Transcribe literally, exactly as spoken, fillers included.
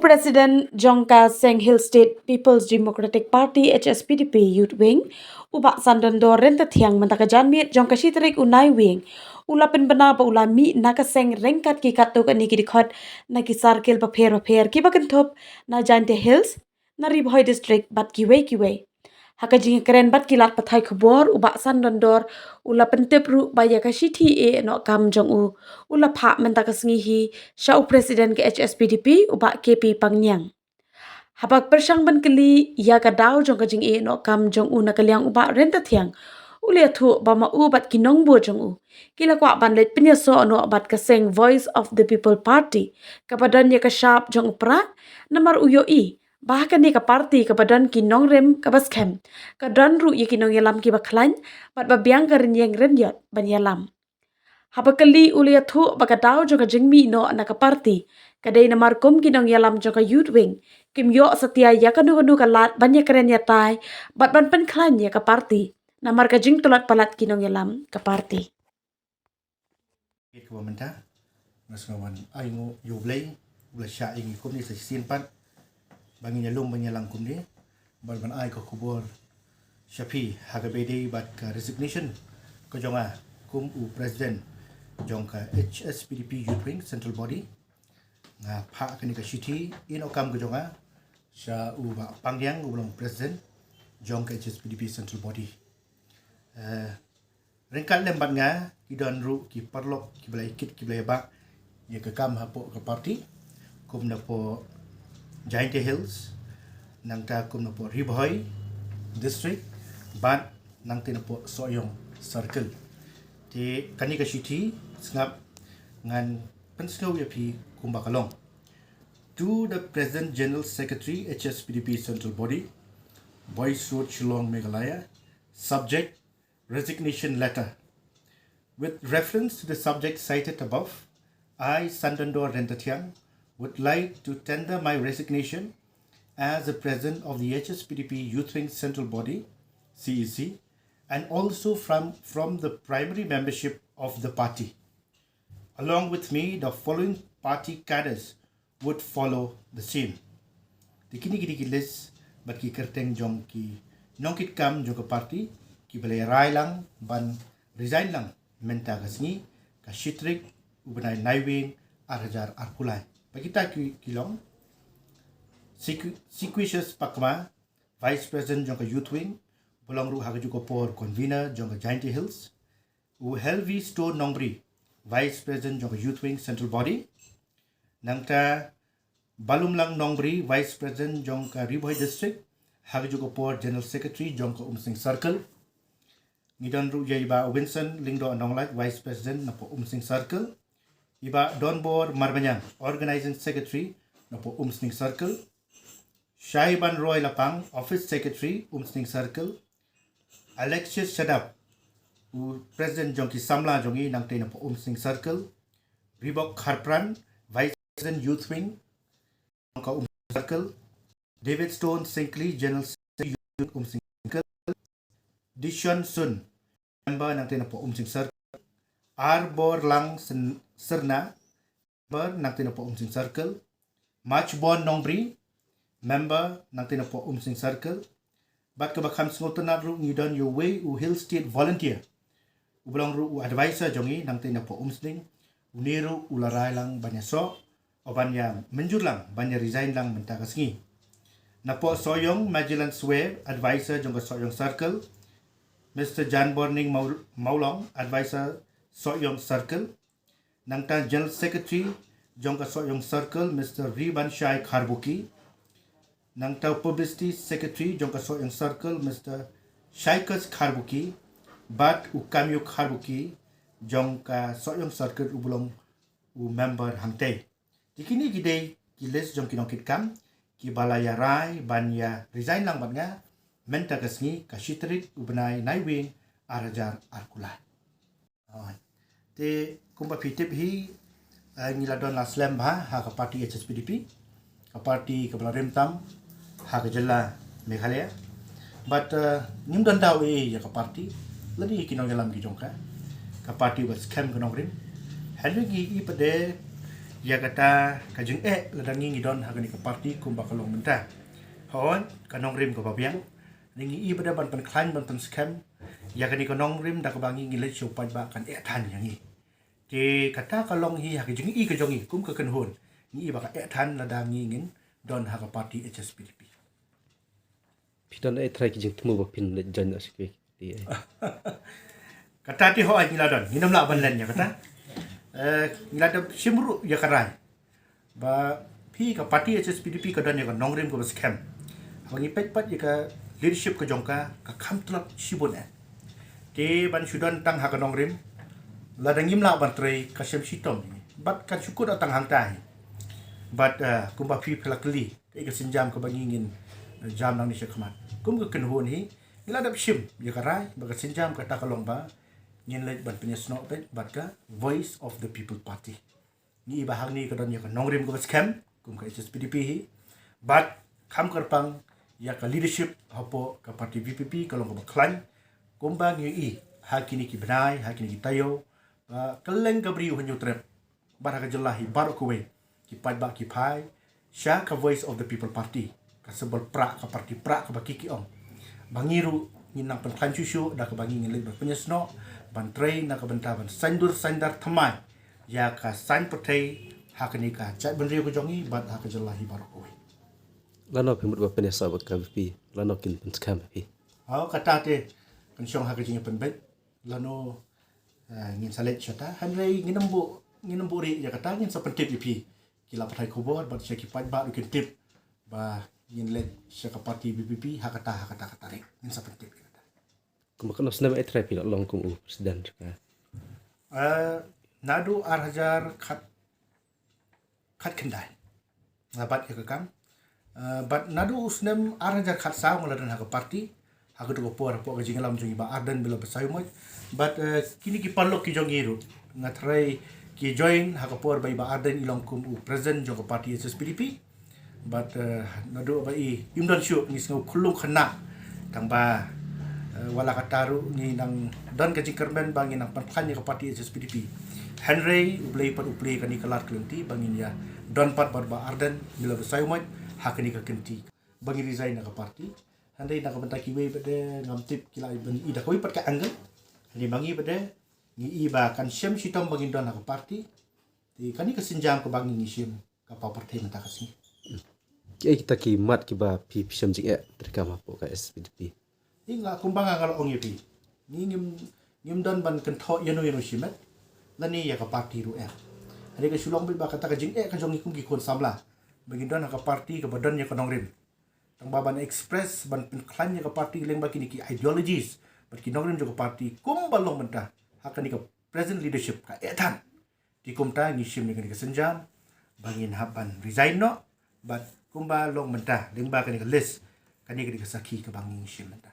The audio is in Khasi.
President jong ka Seng Hill State People's Democratic Party, H S P D P Youth Wing, u Bah Sandondor Ryntathiang, mynta ka janmiet jong ka shi tarik u Naiwieng, u la pynbna ba u la mih na ka seng ryngkat ki katto katne ki dkhot na ki circle bapher bapher kiba kynthup na Jaintia Hills, na Ri Bhoi District bad kiwei kiwei. Ha ka jingkren bad ki lad pathai khubor, u Bah Sandondor u la pyntip ruh ba ïa ka shithi ïeh noh kam jong u, u la phah mynta ka sngi hi sha u President ka H S P D P, u Bah K P Pangniang. Haba pyrshang ban kylli ïa ka daw jong ka jingïeh noh kam jong u na ka liang u Bah Ryntathiang, u la ïathuh ba ma u bad ki nongbud jong u ki la kwah ban leit pynïasoh noh bad ka seng Voice of the People Party, kaba don ïa ka shap jong u Prah, namar u ïohi ba ha kane ka party kaba don ki nongrim kaba skhem, ka don ruh ïa ki nongïalam kiba khlaiñ bad ba biang ka rynïeng rynïot ban ïalam. Haba kylli, u la ïathuh ba ka daw jong ka jingmih noh na ka party ka dei namar kum ki nongïalam jong ka Youth Wing kim ïoh satia ïa kano kano ka lad ban ïakren ïatai bad ban pynkhlaiñ ïa ka party namar ka jingtlot palat ki nongïalam ka party. Kaba mynta nga sngew ban ai nguh ïa U Blei, U Blei shah ïa ngi kumne sa shisien pat ba ngin ïalum ban ïalang kumne bad ban ai ka khubor sha phi ha kaba ïadei bad ka resignation ka jong nga kum u President jong ka H S P D P Youth Wing Central Body. Nga phah kane ka shithi ïeh noh kam ka jong nga sha u Bah Pangniang, uba long President jong ka H S P D P Central Body. Eh, ryngkat lem bad nga ki don ruh ki paralok kiba la ïakit kiba la ïabah ïa ka kam hapoh ka party, kum napoh Jaintia Hills, nangta kum napoh Ri Bhoi District bad nangta napoh Sohiong Circle. Te kane ka shithi sngap ngan pynsngew ïa phi kumba ka long. To the President General Secretary, H S P D P Central Body, Boyce Road, Shillong, Meghalaya, subject resignation letter. With reference to the subject cited above, I, Sandondor Ryntathiang, would like to tender my resignation as the President of the H S P D P Youth Wing Central Body, C E C, and also from, from the primary membership of the party. Along with me, the following party cadres would follow the same. Te kine ki dei ki list bad ki kyrteng jong ki nongkitkam jong ka party kiba la rai lang ban resign lang mynta ka sngi, ka shi tarik u bnai Naiwieng ar hajar arphew lai. Bad kita ki, ki long Siqu-, Siquicious Pakma, Vice President jong ka Youth Wing, ba long ruh ha kajuh ka por convener jong ka Jaintia Hills. U Helvi Stone Nongbri, Vice President jong ka Youth Wing Central Body. Nangta Balumlang Nongbri, Vice President jong ka Ri Bhoi District, ha kajuh ka por General Secretary jong ka Umsning Circle. Ngi don ruh ïa i Bah Winston Lyngdoh Nonglait, Vice President napoh Umsning Circle. I Bah Donbor Marbaniang, Organizing Secretary napoh Umsning Circle. Shaiban Roy Lapang, Office Secretary, Umsning Circle. Alexius Shadap, u President jong ki samla jong ngi nangtei napoh Umsning Circle. Ribok Kharpran, Vice President Youth Wing jong ka Umsning Circle. David Stone Syngkli, General Secretary Youth Wing Umsning Circle. Dishon Sun, member nangtei napoh Umsning Circle. Arbor Lang Sen-, Serna, member nangtei napoh Umsning Circle. Machbon Nongbri, member nangtei napoh Umsning Circle. Bad kaba kham sngewtynnat ruh ngi don ïa uwei u Hill State volunteer, uba long ruh u advisor jong ngi nangtei napoh Umsning. Une ruh u la rai lang ban ïasoh, o ban ïa mynjur lang ban ïa resign lang mynta ka sngi. Napoh Sohiong, Magellan Swer, advisor jong ka Sohiong Circle. Mister Janborning Maw-, Mawlong, advisor Sohiong Circle. Nangta General Secretary jong ka Sohiong Circle, Mister Ribanshai Kharbuki. Nangta Publicity Secretary jong ka Sohiong Circle, Mister Shaikus Kharbuki. Bad u Kamyuk Kharbuki jong ka Sohiong Circle, uba long u member hangtei. Te kine ki dei ki list jong ki nongkitkam kiba la ïa rai ban ïa resign lang bad nga mynta ka sngi, ka shi tarik u bnai Naiwieng ar hajar arphew lai. Hooid. Te kumba phi tip hi, eh, ngi la don la slem bha ha ka party H S P D P, ka party kaba la rim tam ha ka jylla Meghalaya. Bad, eh, ngim don daw ei ei ïa ka party lane ïa ki nongïalam ki jong ka. Ka party ba skhem ka nongrim. Hynrei ngi i pat de Ïa kata ka jingeh lada ngi ngi don ha kane ka party kumba ka long mynta. Hooid, ka nongrim kaba biang. Ngi i ba da ban pynkhlaiñ ban pynskhem ïa kane ka nongrim da kaba ngi ngi leit sha u paidbah kan eh than ïa ngi. Te kata ka long hi ha ka jing i ka jong ngi kum ka kynhun. Ngi i ba ka eh than lada ngi ngin don ha ka party H S P D P. Phi don eh trai ki jingthmu ba phin leit join na sha ki party eh? Kata te hooid ngi la don, ngi nam lah ban len ïa kata. Eh, ngi la don shim ruh ïa ka rai ba phi ka party H S P D P ka don ïa ka nongrim kaba skhem. Haba ngi peit pat ïa ka leadership ka jong ka, ka kham tlot shibun eh. Te ban shu don tang ha ka nongrim, lada ngim lah ban trei ka shem shitom hi. Bad kan shu kut tang hangta hi. Bad, eh, kumba phi phi la kylli, ka i ka sienjam kaba ngi ngin, eh, jam nangne sha khmat. Kum ka kynhun hi, ngi la dep shim ïa ka rai ba ka sienjam kata ka long ba ngin leit ban pynïasnoh beit bad ka Voice of the People Party. Ngi i ba hangne ka don ïa ka nongrim kaba skhem kum ka H S P D P hi. Bad kham kyrpang ïa ka leadership hapoh ka party V P P ka long kaba khlaiñ. Kumba ngi i ha kine ki bnai, ha kine ki taïew, ba kylleng ka Bri u Hynñiewtrep bad ha ka jylla hi baroh kawei, ki paidbah ki phai sha ka Voice of the People Party, ka symbol prah, ka party prah kaba ki ki ong. Ba ngi ruh ngin nang pynkhlaiñ shuh shuh da kaba ngi ngin leit ban pynïasnoh ban trei na ka bynta ban saiñdur saiñdar thymmai ïa ka saiñ pyrthei ha kane ka jaitbynriew ka jong ngi bad ha ka jylla hi baroh kawei. Lano phi mut ba pynïasoh bad ka V P, lano kin pynskhem ïa phi? Hooid, kata te kan shong ha ka jingïapynbeit. Lano, eh, ngin sa leit shata, hynrei ngin ym buh, ngin ym buhrieh ïa kata, ngin sa pyntip ïa phi ki lad pathai khubor bad sha ki paidbah ruh kin tip ba ngin leit sha ka party V P P ha kata, ha kata ka tarik. Ngin sa pyntip ïa kata. Kumba katno snem eh trai phi la long kum u president ka? Eh, naduh ar hajar khat khatkhyndai nga bat ïa ka kam. Eh, bad naduh u snem ar hajar khatsaw nga la don ha ka party, ha kato ka por hapoh ka jingïalam jong i Bah Ardent Miller Basaiawmoit. Bad, eh, kine ki paralok ki jong i ruh nga tharai ki join ha ka por ba i Bah Ardent i long kum u president jong ka party H S P D P. Bad, eh, naduh ba i im don shuh ngi sngew khyllung khynnah. Tang ba, eh, wat la katta ruh ngi nang don ka jingkyrmen ba ngi nang pynkhlaiñ ïa ka party H S P D P. Hynrei U Blei pat u plie kane ka lad ka lynti ba ngin ïa don pat bad Bah Ardent Miller Basaiawmoit ha kane ka kynti ba ngi resign na ka party. Hynrei na ka bynta kiwei pat de ngam tip ki la ban i da kawei pat ka angle. Hynrei ma ngi pat de ngi i ba kan shem shitom ba ngin don ha ka party. Te kane ka sienjam kaba ngi ngi shim ka paw pyrthei mynta ka sngi. Kiei kita ki mat kiba phi phi shem jingeh treikam hapoh ka H S P D P? Te nga kumba nga nga la ong ïa phi, ngi ngim, ngim don ban kynthoh ïano ïano shimet lane ïa ka party ruh em. Hynrei ka shu long beit ba kata ka jingeh ka jong ngi kum ki khun samla ba ngin don ha ka party kaba don ïa ka nongrim. Tang ba ban express ban pynkhlaiñ ïa ka party lyngba kine ki ideologies bad ki nongrim jong ka party kumba long mynta ha kane ka present leadership ka eh than. Te kumta ngi shim ïa kane ka sienjam ba ngin hap ban resign noh, bad kumba long mynta lyngba kane ka list, kane ka dei ka sakhi kaba ngi shim mynta.